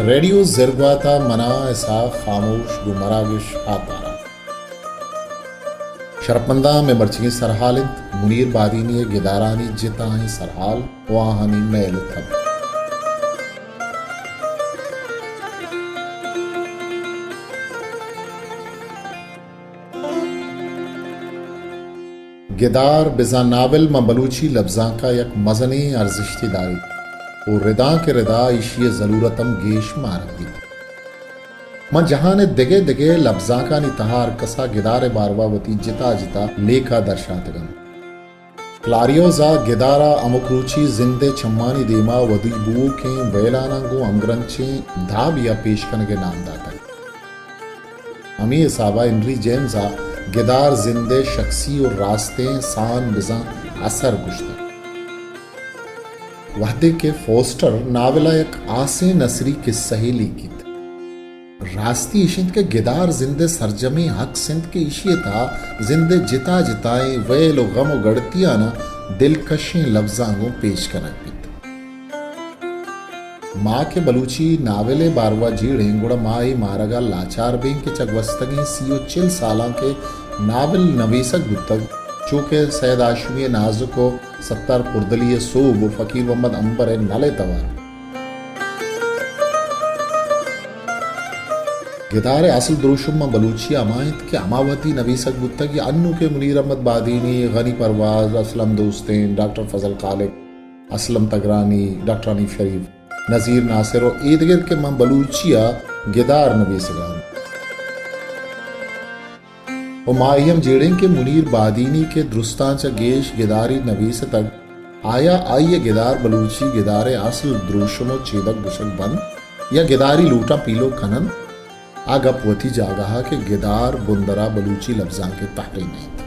ریڈیو زرگوات ءَ منا اسحاق خاموش گوں مراگش ءَ پارا۔ شرپمنداں، مئے مرچیگیں سرحال انت منیر بادینی ءِ گدارانی جتائیں سرحال ءُ آہانی میل ءُ تب۔ گدار بزاں ناول ماں بلوچی لبزانک ءَ یک مزنیں ارزشتے داریت ءُ رداں کہ ردا ایشی ءِ ضلورت ہم گیش مارگ بیت۔ ماں جہان ءِ دگہ دگہ لبزانکانی تہا ہر کس ءَ گدار ءِ باروا وتی جتا جتا لیکہ درشاتگ انت۔ کلاریوز ءَ گدار ءَ ہمک روچی زند ءِ چمانی دیما ودی بوؤکیں ویلاناں گوں ہمگرنچیں دابے ءَ پیش کنگ ءِ نام داتگ۔ ہمے حساب ءَ ہنری جیمز ءَ گدار زند ءِ شخصی ءُ راستیں سان بزاں اثر گوشتگ۔ وہدے کہ فوسٹر ناول ءَ یک ہاسیں نثری کسہے لیکیت، راستی ایش انت کہ گدار زند ءِ سرجمیں عکس انت کہ ایشی ءِ تہا زند ءِ جتا جتائیں ویل ءُ غم ءُ گڑتیاناں دلکشیں لبزاں گوں پیش کنگ بیت۔ ما کہ بلوچی ناول ءِ باروا جیڑیں، گڑا ما اے مارگ ءَ لاچار بیں کہ چہ گوستگیں سی ءُ چل سالاں کہ ناول نویسگ بوتگ، چو کہ سید ہاشمی ءِ نازک ءُ ستار پردلی ءِ سوب ءُ فقیر محمد عنبر ءِ نل ءِ توار۔ گدار ءِ اصل دروشم ماں بلوچی ءَ ہما انت کہ ہما وہدی نویسگ بوتگ یا انوں کہ منیر احمد بادینی، غنی پرواز، اسلم دوستین، ڈاکٹر فضل خالق، اسلم تگرانی، ڈاکٹر حنیف شریف، نذیر ناصر ءُ ایدگر کہ ماں بلوچی ءَ گدار نویسگ ءَ انت۔ ءُ ما اے ہم جیڑیں کہ منیر بادینی کہ درستاں چہ گیش گداری نویستگ، آیا آئی ءَ گدار بلوچی گدار ءِ اصل دروشم ءُ چیدگ گوشگ بنت یا گداری لوٹاں پیلو کن انت؟ آ گپ وتی جاگہ ءَ کہ گدار بندر ءَ بلوچی لبزانک ءِ تہرے نہ انت،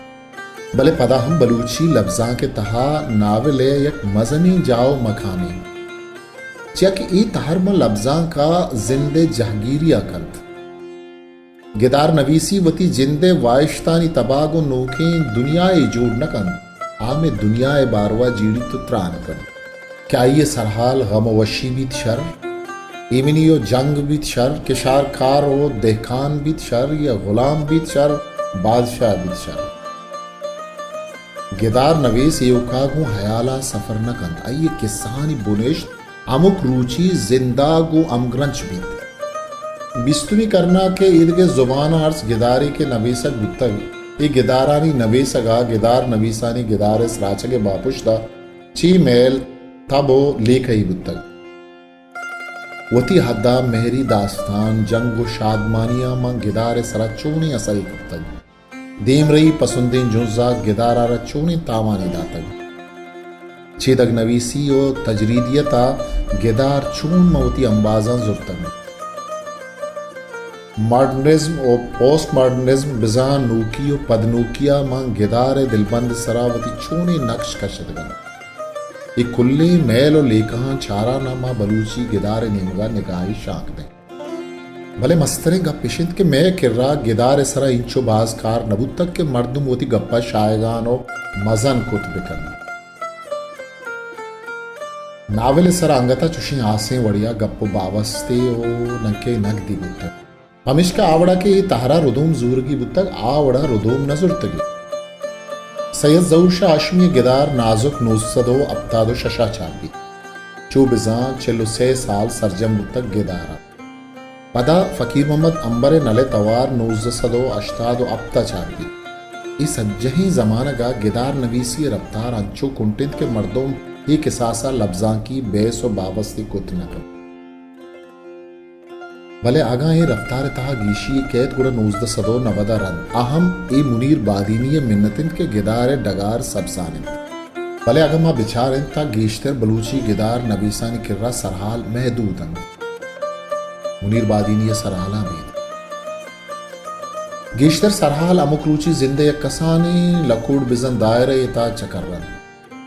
بلے پدا ہم بلوچی لبزانک ءِ تہا ناول ءِ یک مزنیں جاہ ءُ مکامے، چیا کہ اے تہر ماں لبزانک ءَ زند ءِ جہگیری ءَ کنت۔ گدار نویسی وتی جند ءِ واہشتانی تبا گوں نوکیں دنیاے جوڑ نہ کنت، آ مئے دنیا ءِ باروا جیڑیت ءُ تران کنت کہ آئی ءِ سرحال غم ءُ وشی بیت شر، ایمنی ءُ جنگ بیت شر، کشارکار ءُ دہکان بیت شر یا غلام بیت شر، بادشاہ بیت شر۔ گدار نویس ایوکا گوں ہیالاں سفر نہ کنت، آئی ءِ کسہانی بنشت ہمک روچی زندگ ءُ ہمگرنچ بیت۔ بیستمی کرن ءَ کہ ایدگہ زباناں ہرچ گدارے کہ نبیسگ بوتگ، اے گدارانی نبیسگ ءَ گدار نبیسانی گدار ءِ سراچگ ءِ باپشت ءَ چے میل، تب ءُ لیکہی بوتگ۔ وتی حد ءَ مہری داستان، جنگ ءُ شادمانیاں ماں گدار ءِ سرا چونیں اثرے کپتگ؟ دیمرئی پسندیں جنز ءَ گدار ءَ را چونیں تاوانے داتگ؟ چیدگ نویسی ءُ تجریدیت ءَ گدار چون ماں وتی امبازاں زرتگ؟ ماڈرنزم ءُ پوسٹ ماڈرنزم بزاں نوکی ءُ پدنوکی ءَ ماں گدار ءِ دلبند ءِ سرا وتی چونیں نقش کشتگ انت؟ اے کلیں میل ءُ لیکہاں چاران ءَ ماں بلوچی گدار ءِ نیمگ ءَ نگاہے شانک دئیں۔ بلے مستریں گپ اش انت کہ مئے کرا گدار ءِ سرا اینچو باز کار نہ بوتگ کہ مردم وتی گپ ءَ شاہگان ءُ مزن کت بہ کنت۔ ناول ءِ سرا انگت ءَ چشیں ہاسیں وڑے ءَ گپ ءُ باوستے ءُ نکہ نگدی بوتگ، پمیشکا آ وڑا کہ اے تہر ءَ ردوم زورگی بوتگ، آ وڑا ردوم نہ زرتگ۔ سید ظہور شاہ ہاشمی ءِ گدار نازک نوزدہ سد ءُ ہپتاد ءُ شش ءَ چاپ بیت۔ چو بزاں چل ءُ سے سال سرجم بوتگ گدار ءَ۔ پدا فقیر محمد عنبر ءِ نل ءِ توار نوزدہ سد ءُ ہشتاد ءُ ہپت ءَ چاپ بیت۔ اے سجہیں زمانگ ءَ گدار نویسی ءِ رپتار انچو کنٹ انت کہ مردم اے کساس ءَ لبزانکی بحث ءُ باوستے کت نہ کنت۔ بلے اگاں اے رپتار ءِ تہا گیشی یے کئیت گڑا نوزدہ سد ءُ نود ءَ رند، آ ہم اے منیر بادینی ءِ منت انت کہ گدار ءِ ڈگار سبزان انت۔ بلے اگاں ما بچار ایں تہ گیشتر بلوچی گدار نبیسانی کرا سرحال محدود انت۔ منیر بادینی ءِ سرحالاں بید۔ گیشتر سرحال ہمک روچی زند ءِ یک کسانیں لکوڑ بزاں دائرہ ءِ تہا چکر انت۔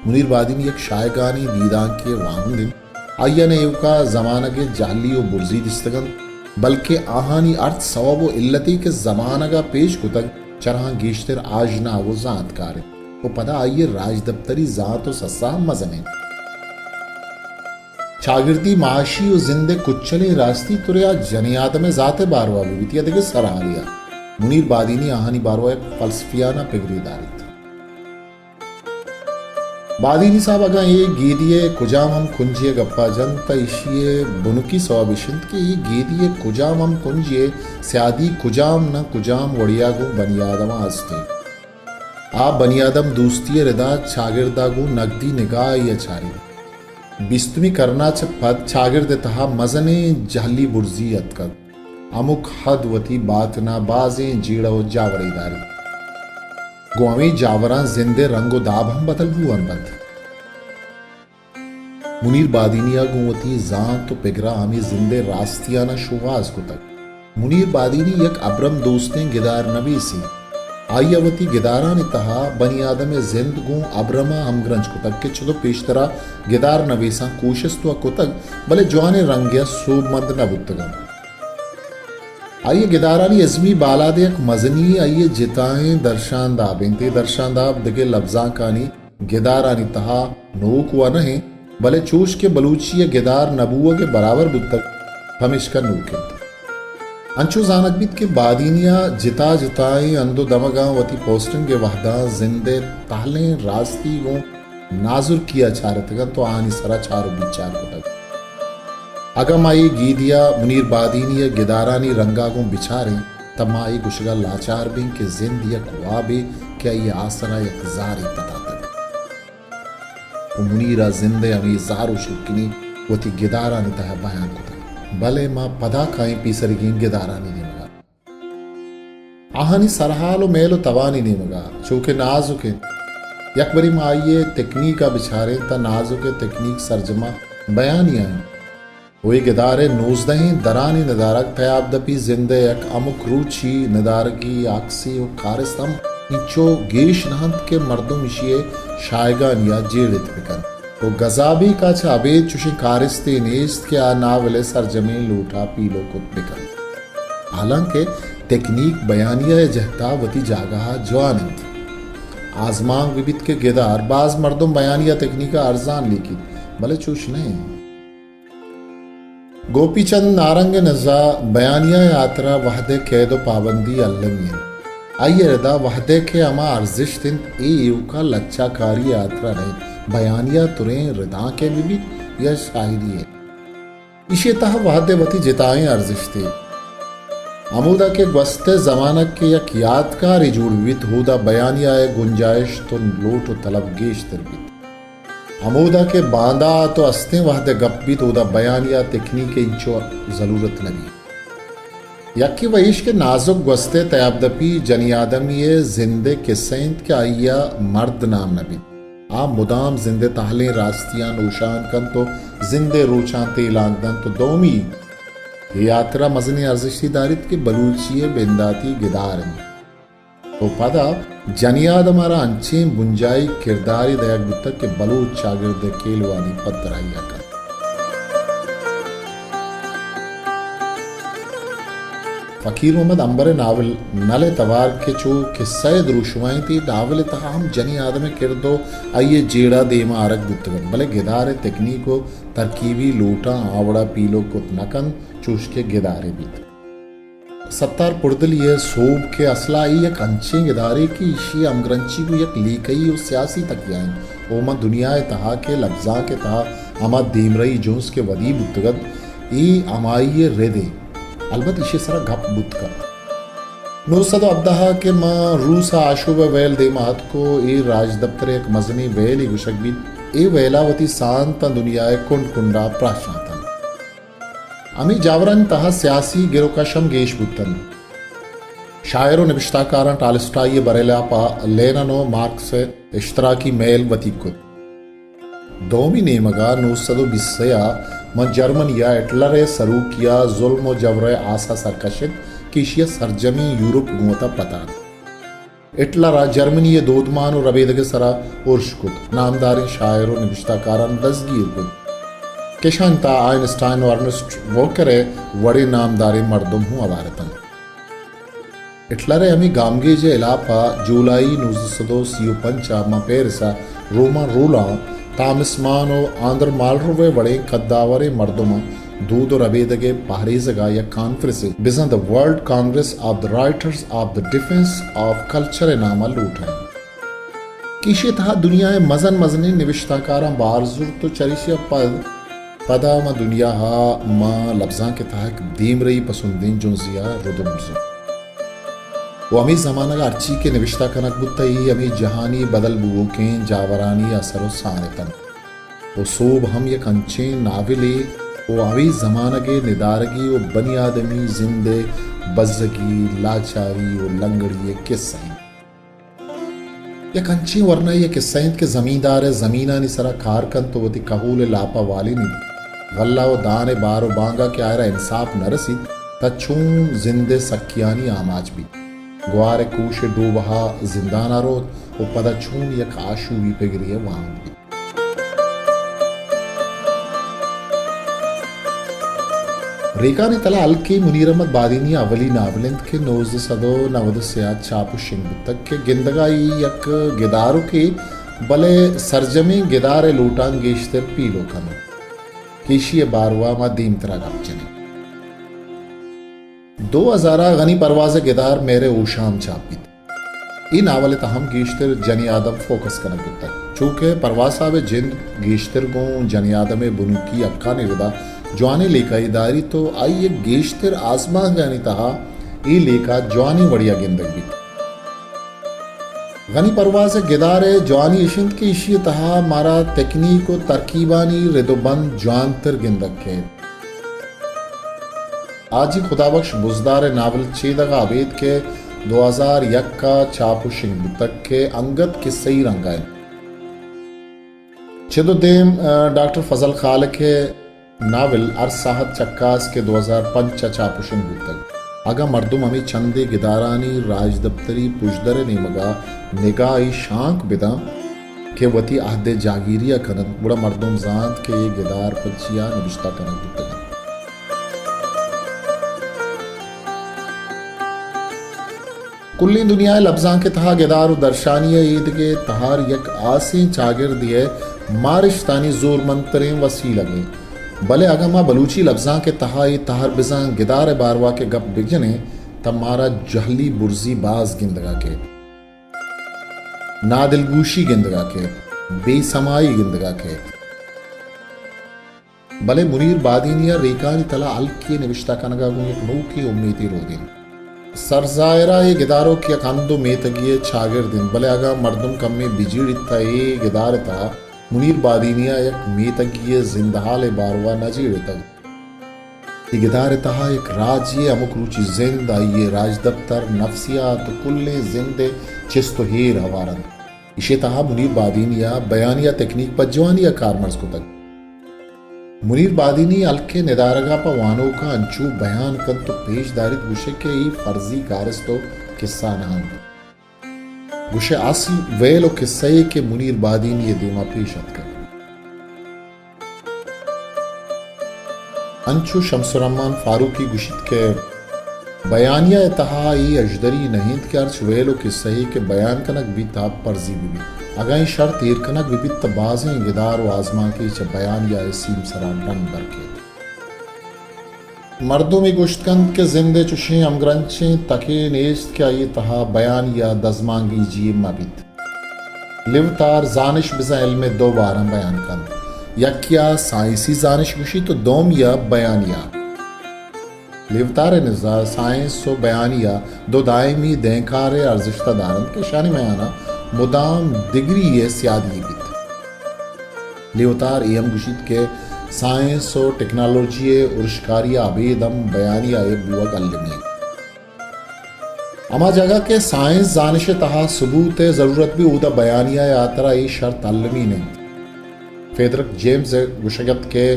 منیر بادینی یک شاہگانیں دیدانکے ءُ واہند انت۔ آئی ءَ نہ ایوکا زمانگ ءِ جہلی ءُ برزی دیستگ انت، بلکیں آہانی ہرچ سوب ءُ علتے کہ زمانگ ءَ پیش کتگ، چراہاں گیشتر آژناگ ءُ زانتکار انت ءُ پدا آئی ءِ راجدپتری زانت ءُ سسا ہم مزن انت۔ چاگردی معاشی و زند ء کچلیں راستی ترے آ جنیں آدم ء ذات ء باروا بہ بیت یا دگہ سرحالے آ، منیر بادینی آہانی باروا یک فلسفیانہ پگرے داریت۔ بادینی صاحب اگاں اے گیدی ء کجام ہم کنجے ء گپا جنت تہ ایشی ء بنکی سوب اش انت کہ اے گیدی ء کجام ہم کنجے ء سیادی کجام نہ کجام وڑیا گوں بنی آدم ء است انت۔ آ بنی آدم دوستی ء ردا چاگردا گوں نگدی نگاہے ء چاریت۔ بیستمی کرنا چہ پد چاگرد ء تہا مزنیں جہلی برزی اتکگ۔ ہمک حد وتی باتنا بازیں جیڑہ و جاورے داریت۔ گوں ہمے جاوراں زند ء رنگ و داب ہم بدل بوان بنت۔ منیر بادینی ء گوں وتی زانت و پگرا ہمے زند ء راستیاناں شوہاز کتگ۔ منیر بادینی یک ابرم دوستیں گدار نویسے۔ آئی ء وتی گدارانی تہا بنی آدم ء زند گوں ابرم ء ہمگرنچ کتگ کہ چدو پیشترا گدار نویساں کوشست و کتگ، بلے جوانیں رنگے ء سوبمند نہ بوتگ انت۔ آئی ء گدارانی ازمی بالاد ء یک مزنی آئی ء جتائیں درشانداب انت۔ اے درشانداب دگہ لبزانکانی گدارانی تہا نوک و نہ انت، بلے چوش کہ بلوچی ء گدار نہ بوگ ء برابر بوتگ، پمیشکا نوک انت۔ انچو زانگ بیت کہ بادینی ء جتا جتائیں ہند و دمگاں وتی پوسٹنگ ء وہداں زند ء تہلیں راستی گوں نازرکی ء چارتگ انت و آہانی سرا چار و بیچار کتگ۔ اگاں ما اے گیدی ء منیر بادینی ء گدارانی رنگا گوں بچاریں، تہ ما اے گوشگا لاچار بیں کہ زند یک وابے کہ آئی ء آسرا یک زارے پتاتگ۔ و منیر ء زند ء ہمے زار و شرکنی وتی گدارانی تہ ء بیان کتگ۔ بلے ما پدا کائیں پیسریگیں گدارانی نیمگ ء۔ آہانی سرحال و میل و توانی نیمگ ء چو کہ نازک انت۔ یک برے ما آئی ء تکنیک ء بچاریں تہ نازک ء تکنیک سرجم ء بیانی ء انت۔ و اے گدار ء نوزدہیں درانی ندارگ تیاب دپی زند ء یک ہمک روچی ندارگی عکسے و کارست ہم اینچو گیش نہ انت کہ مردم ایشی ء شاہگانی ء جیڑت بہ کنت و گزابیک ء چہ ابید چوشیں کارستے نیست کہ آ ناول ء سرجمیں لوٹ ء پیلو کت بہ کنت۔ حالانکہ تکنیک بیانیہ ء جہت ء وتی جاگہ ء جوان انت۔ آزمانک بہ بیت کہ گدار باز مردم بیانیہ تکنیک ء ارزان لیکیت، بلے چوش نہ انت۔ گوپی چند نارنگ ء نزا بیانیہ ء ہاترا وہد ء قید و پابندی المی انت۔ آئی ء ردا وہد ء کہ ہما ارزشت انت، اے ایوکا لچہ کاری ء ہاترا نہ انت، بیانیہ تریں ردانک ء بہ بیت یا شاعری ء۔ ایشی ء تہ وہد ء وتی جتائیں ارزشتے۔ ہمودا کہ گوست ء زمانگ کہ یک یاتکارے جوڑ بہ بیت، ہودا بیانیہ ء گنجائش تو لوٹ و طلب گیشتر بیت۔ ہمودا کہ باندات و استیں وہد ء گپ بیت، اودا بیانیہ تکنیک ء انچو ضلورت نہ بیت۔ یکے و ایش کہ نازک گوست ء تیابدپی جنی آدمی ء زند ء کسہ انت کہ آئی ء مرد نام نہ بیت۔ آ مدام زند ء تہلیں راستیاں نوشان کنت و زند ء روچاں تیلانک دنت و دومی اے ہاترا مزنیں ارزشتے داریت کہ بلوچی ء بنداتی گدار انت۔ و پدا جنی آدم ء را انچیں بنجاہی کردارے دئیگ بوتگ کہ بلوچ چاگرد ء کیلوانی پدرائی ء کنت۔ فقیر محمد عنبر ء ناول نل ء توار کہ چو کسہ ء دروشم ء انت، اے ناول ء تہا ہم جنی آدم ء کرد و آئی ء جیڑہ دیم ء آرگ بوتگ انت، بلے گدار ء تکنیک و ترکیبی لوٹاں آ وڑا پیلو کت نہ کنت چوش کہ گدارے بیت۔ ستار پردلی ء سوب کہ اصلا اے یک انچیں گدارے کہ ایشی ء ہمگرنچی گوں یک لیکہی و سیاسی تکیہ انت و ماں دنیا ء تہا کہ لبزانک ء تہا ہما دیمرئی جنز کہ ودی بوتگ ات، اے ہمائی ء رد ء البت ایشی ء سرا گپ بوت کنت۔ نو سد و ہبدہ ء کہ ماں روس ء آشوب ء ویل دیما اتک و اے راجدپتر ء یک مزنیں ویلے گوشگ بیت، اے ویل ء وتی سانتاں دنیا ء کنڈ کنڈ ء پراشانت انت۔ ہمے جاورانی تہا سیاسی گر و کش ہم گیش بوت انت۔ شاعر و نبشتہ کاراں ٹالسٹائی ء برھلاپ ء لینن و مارکس ء اشتراکی میل وتیگ کت۔ دومی نیمگ ء نو سد و بیست ء ماں جرمنی ء ہٹلر ء سروکی ء ظلم و جبر ء آس ء سرکش ات کہ ایشی ء سرجمیں یورپ گوں وتا پتات۔ ہٹلر ء جرمنی ء دودمان و ربیدگ ء سرا ارش کت، نامداریں شاعر و نبشتہ کاراں دزگیر کت۔ کشاں تہا آئنسٹائن و ارنسٹ ووکر ء وڑیں نامداریں مردم ہوں ہوار اتنت۔ ہٹلر ء ہمے گامگیج ء ہلاپ ء جولائی نوزدہ سد و سی و پنچ ء ماں پیرس ء رومان رولاں تامس مان و آندر مالرو ء وڑیں قدآوریں مردماں دود و ربیدگ ء پہریزگ ء یک کانفرنسے بزاں The World Congress of the Writers of the Defence of Culture ء نام ء لوٹائینت کہ ایشی ء تہا دنیا ء مزن مزنیں نبشتہ کاراں بار زرت و چریشی ء پد پدا ماں دنیا ء ماں لبزانک ء تہا یک دیمرئی پسندیں جنزے ء ردوم زرت۔ و ہمے زمانگ ء ہرچی کہ نبشتہ کنگ بوتہ، اے ہمے جہانی بدل بوؤکیں جاورانی اثر و سان اتنت۔ و سوب ہم یک انچیں ناولے و ہمے زمانگ ء ندارگی و بنی آدمی زند ء بزگی، لاچاری و لنگڑی ء کسہ انت۔ یک انچیں ورنایے ء کسہ انت کہ زمیندار ء زمینانی سرا کار کنت و وتی کہول ء لاپا والینیت۔ غلہ و دان ء بار و بانگا کہ آئرا انصاف نہ رسیت، تہ چون زند ء سکیانی آماچ بیت۔ گوار ء کوش ء ڈوبہا زندانا روت و پدا چون یک آشوبی پگرے ء وانگ بیت۔ ریکانی تلہ ہلکیں منیر احمد بادینی ء اولی ناول انت کہ نوزدہ سد و نود و سے ء چاپ و شنگ بوتگ کہ گندگ ء اے یک گداروکے، بلے سرجمیں گدار ء لوٹاں گیشتر پیلو کنت کہ ایشی ء باروا ما دیمترا گپ جنیں۔ دو ہزار ء غنی پرواز ء گدار مہر ء ہوشام چاپ بیت۔ اے ناول ء تہ ہم گیشتر جنی آدم فوکس کنگ بوتگ، چو کہ پرواز صاحب ء جند گیشتر گوں جنی آدم ء بنکی حقانی ردا جوانیں لیکہ یے داریت و آئی ء گیشتر آزمانکانی تہا اے لیکہ جوانیں وڑے ء گندگ بیت۔ غنی پرواز ء گدار ء جوانی اش انت کہ ایشی ء تہا مارا تکنیک و ترکیبانی رد و بند جوانتر گندگ کیت۔ حاجی خدابخش بزدار ء ناول چیدگ ء ابید کہ دو ہزار یک ء چاپ و شنگ بوتگ کہ انگت کسہی رنگ ء انت۔ چد و دیم، ء، ڈاکٹر فضل خالق ء ناول ہر ساہت چکاس کہ دو ہزار پنچ ء چاپ و شنگ بوتگ۔ اگاں مردم ہمے چندے گدارانی راجدپتری پژدر ء نیمگ ء نگاہے شانک بداں کہ وتی عہد ء جاگیری ء کننت، گڑا مردم زانت کہ اے گدار پہ چیا نبشتہ کنگ بوتگ انت۔ کلیں دنیا ء لبزانک ء تہا گدار و درشانی ء ایدگہ تہار یک ہاسیں چاگردے ء مارشتانی زورمندتریں وسیلگے۔ بلے اگاں ما بلوچی لبزانک ء تہا اے تہر بزاں گدار ء باروا کہ گپ بجنیں، تہ مارا جہلی برزی باز گندگا کیت، نادلگوشی گندگا کیت، بے سمائی گندگا کیت۔ بلے منیر بادینی ء ریکانی تلا ہلکے نبشتہ کنگا گوں یک نوکیں امیتے رودینت۔ سرزاہرا اے گداروک یک ہند و میتگی ء چاگرد انت، بلے اگاں مردم کمے بجیڑیت تہ اے گدار ء تہا منیر بادینی ء یک میتگی ء زندحال ء باروا نہ جیڑتگ۔ اے گدار ء تہا یک راجے ء ہمک روچی زند، آئی ء راجدپتر، نفسیات و کلیں زند ء چست و ایر ہوار انت۔ ایشی ء تہا منیر بادینی ء بیانیہ تکنیک پہ جوانی ء کارمرز کتگ۔ منیر بادینی ہلکیں ندارگ ء پہ وانوکاں انچو بیان کنت و پیش داریت گوشئے کہ اے فرضی کارست و کسہ نہ انت۔ گوشئے اصل ویل و کسہ یے کہ منیر بادینی ء دیما پیش اتکگ۔ انچو شمس الرحمن فاروقی گوشیت کہ بیانیہ ء تہا اے اژدری نہ انت کہ ہرچ ویل و کسہ یے کہ بیان کنگ بیت، آ پرزی بہ بیت۔ اگاں اے شرط ایر کنگ بہ بیت، تہ بازیں گدار و آزمانکے چہ بیانیہ ء سیم سرا ڈن در کیت۔ مردم اے گوشت کنت کہ زند ء چشیں ہمگرنچیں تکے نیست کہ آئی ء تہا بیانیہ دزمانگیجی مہ بیت۔ لیوتار زانش بزاں علم ء دو باراں بیان کنت۔ یکیا سائنسی زانش گوشیت و دومیا بیانیہ۔ لیوتار ء نزا سائنس و بیانیہ دو دائمی دینکار ء ارزشت ء دارنت کہ اشانی میانا مدام دگری ء سیادی بیت۔ لیوتار اے ہم گوشیت کہ سائنس و ٹیکنالوجی ء ارشکاری ء ابید ہم بیانیہ ء بوگ المی انت۔ ہما جاگہ کہ سائنس زانش ء تہا ثبوت ء ضرورت بی، اودا بیانیہ ء ہاترا اے شرط المی نہ انت۔ فریڈرک جیمز ء گوشگ ات کہ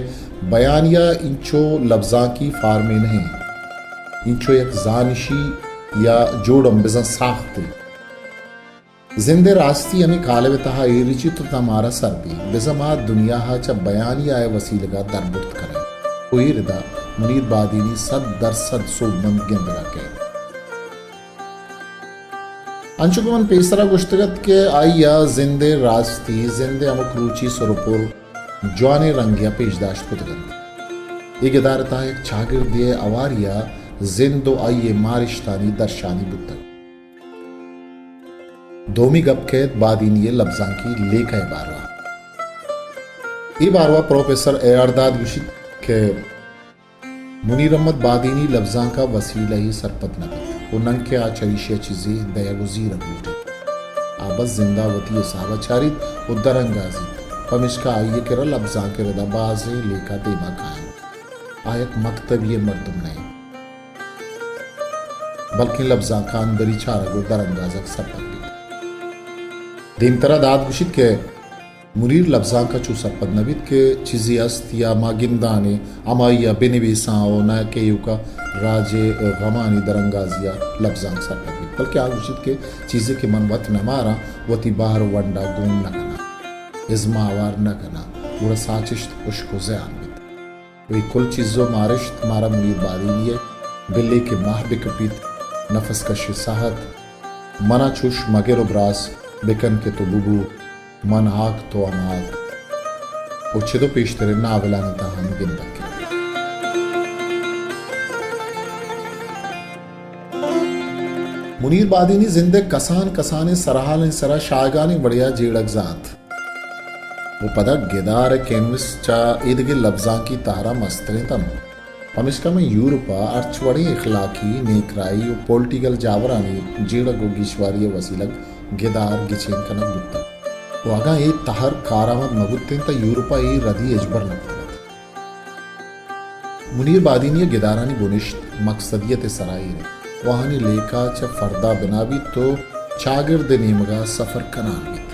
بیانیہ انچو لبزانکی فارمے نہ انت، انچو یک زانشی یا جوڑ ہم بزاں ساختے۔ زند ء راستی ہمے کالب ء تہا ایر رچیت و تاں مارا سر بی، بزاں ما دنیا ء چہ بیانیہ ء وسیلگ ء دربرت کنیں۔ و اے ردا منیر بادینی صد درصد سوبمند گندگ ء کئیت۔ انچو کہ من پیسرا گوشتگ ات کہ آئی ء زند ء راستی، زند ء ہمک روچی سر و پر جوانیں رنگے ء پیش داشت کتگ انت۔ اے گدار ء تہا یک چاگردے ء ہواری ء زند و آئی ء مارشتانی درشانی بوتگ۔ دومی گپ کیت بادینی ء لبزانکی لیکہ ء باروا۔ اے باروا پروفیسر اے آر داد گوشیت کہ منیر احمد بادینی لبزانک ء وسیلہ ء سرپد نہ بیت و ننکہ آ چریشی ء چیزے دئیگ و زیرگ لوٹیت۔ آ بس زند ء وتی حساب ء چاریت و درانگازیت، پمیشکا آئی ء کرا لبزانک ء ردا بازیں لیکہ دیما کاینت۔ آ یک مکتبی ء مردم نہ انت، بلکیں لبزانک ء اندری چارگ و درانگازگ سرپد بیت۔ دیمترا داد گوشیت کہ منیر لبزانک ء چو سرپد نہ بیت کہ چیزے است یا ما گندان ایں، ہمائی ء بہ نبیساں و نہ کہ ایوک ء راج ء غمانی درانگازی ء لبزانک سرپد بیت، بلکیں آ گوشیت کہ چیزے کہ من وت نہ ماراں، وتی بہر و ونڈ ء گون نہ کناں، ازم ء ہوار نہ کناں، گڑا ساچشت ہشک و زیان بیت۔ و اے کل چیز و مارشت مارا منیر بادینی ء بلے کہ ماہ بہ کپیت، نفس کش ء ساہت، منا چوش مگر و براس بکن کہ تو ببو، من ہاک تو ہم ہاک و چد و پیشتریں ناولانی تہا ہم گندگ کیت۔ منیر بادینی زند ء کسان کسانیں سرحالانی سرا شاہگانیں وڑے ء جیڑگ زانت و پدا گدار ء کینوس چہ ایدگہ لبزانکی تہراں مستریں تم۔ پمیشکا مئے یورپ ء ہرچ وڑیں اخلاقی، نیکراہی و پولیٹیکل جاورانی جیڑگ و گیشواری ء وسیلگ گدار گچین کنگ بوتگ و اگاں اے تہر کارآمد مہ بوتیں تہ یورپ ء اے ردی ہچبر نہ کتگ ات۔ منیر بادینی ء گدارانی بنشت مقصدیت ء سرا ایر انت و آہانی لیکہ چہ فردا بنا بیت و چاگرد ء نیمگا سفر کنان بیت۔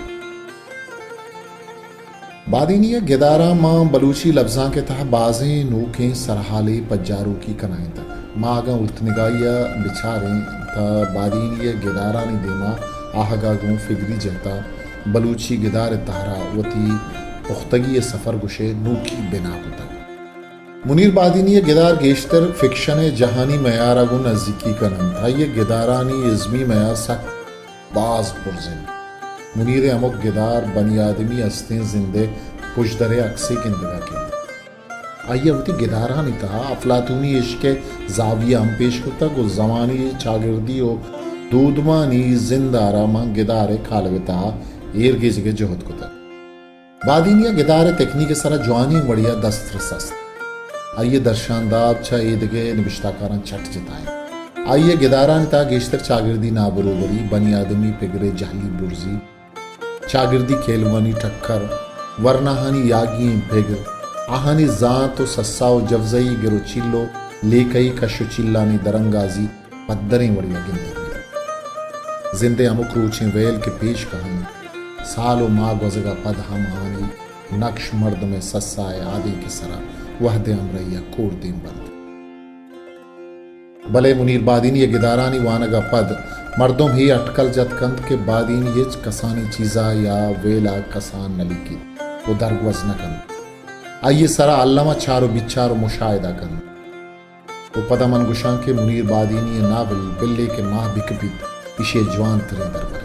بادینی ء گداراں ماں بلوچی لبزانک ء تہا بازیں نوکیں سرحالے پجاروکی کنائینتگ۔ ما اگاں التنگاہی ء بچاریں تہ بادینی ء گدارانی دیما آہگا گوں فگری جہتا بلوچی گدار ء تہرا وتی پختگی ء سفر گوشئے نوکی بنا کتگ۔ منیر بادینی ء گدار گیشتر فکشن ء جہانی معیار ء گوں نزیکی کن انت۔ آئی ء گدارانی ازمی معیار سک باز برز انت۔ منیر ء ہمک گدار بنی آدمی استیں زند ء پژدر ء عکسے گندگ ء کیت۔ آئی ء وتی گدارانی تہا افلاطونی عشق ء زاویہ ہم پیش کتگ و زمانی چاگردی و دودمانی زند ء را ماں گدار ء کالب ء تہا ایر گیجگ ء جہد کتگ۔ بادینی ء گدار ء تکنیک ء سرا جوانیں وڑے ء دسترس است۔ آئی ء درشانداب چہ ایدگہ نبشتہ کاراں چٹ جتا انت۔ آئی ء گدارانی تہا گیشتر چاگردی نابروبری، بنی آدمی پگر ء جہلی برزی، چاگردی کیلوانی ٹکر، ورناہانی یاگی ئیں پگر، آہانی زانت و سسا و جوزئی گر و چیل و لیکہی کش و چیلانی درانگازی، پدریں وڑے ء گندگ بیت۔ زند ء ہمک روچیں ویل کہ پیش کاینت، سال و ماہ گوزگ ء پد ہم آہانی نکش مردم ء سسا ء آدینک ء سرا وہد ء ہمراہی ء کور دیم بنت۔ بلے منیر بادینی ء گدارانی وانگ ء پد مردم ہے اٹکل جت کنت کہ بادینی ہچ کسانیں چیزا یا ویلا کسان نہ لیکیت و درگوز نہ کنت۔ آئی ء سرا الما چار و بچار و مشاہدہ کنت۔ و پدا من گوشاں کہ منیر بادینی ء ناول بلے کہ ماہ بکپیت، ایشی ء جوان تریں درورے۔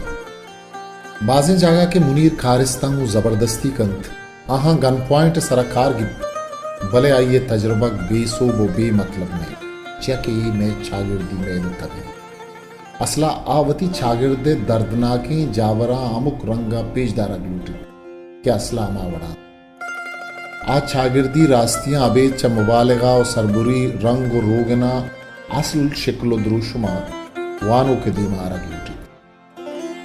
بازیں جاگہ کہ منیر کارستاں گوں زبردستی کنت، آہاں گن پوائنٹ ء سرا کار گیپت، بلے آئی ء تجربگ بے سوب و بے مطلب نہ انت، چیا کہ اے مئے چاگردی مئیل و تب انت۔ اسلا آ وتی چاگرد ء دردناکیں جاوراں ہمک رنگ ء پیش دارگ لوٹیت کہ اسلا ہما وڑا انت۔ آ چاگردی راستیاں ابید چہ مبالغہ و سربری رنگ و روگناں اصل شکل و دروشم ء وانوک ء دیما آرگ لوٹیت۔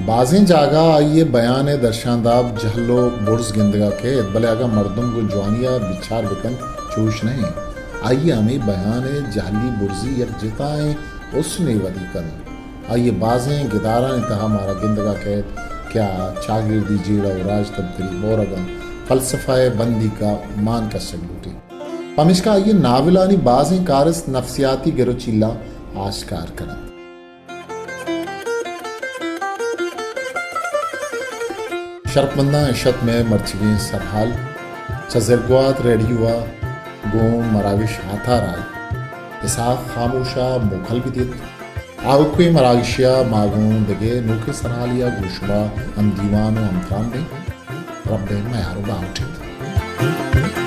بازیں جاگہ آئی ء بیان ء درشانداب جہل و برز گندگ ء کئیت، بلے اگاں مردم گوں جوانی ء بچار بکنت، چوش نہ انت۔ آئی ء ہمے بیان ء جہلی برزی یک جتائیں حسنے ودی کنت۔ آئی ء بازیں گدارانی تہا مارا گندگ ء کئیت کہ آ چاگردی جیڑہ و راجتنتری بورگاں فلسفہ ء بندیک ء مان کشگ لوٹیت۔ پمیشکا آئی ء ناولانی بازیں کارست نفسیاتی گر و چیلاں آشکار کن انت۔ شرپمنداں، اش ات مئے مرچیگیں سرحال۔ چہ زرگوات ریڈیو ء گوں مراگش ہاتار ء اسحاق خاموش ء موکل بدیت۔ آؤکیں مراگشیا ما گوں دگہ نوکیں سرحالیا گوں شما ہم دیوان و ہمتران بیں۔ رب ء میار و باہوٹ انت۔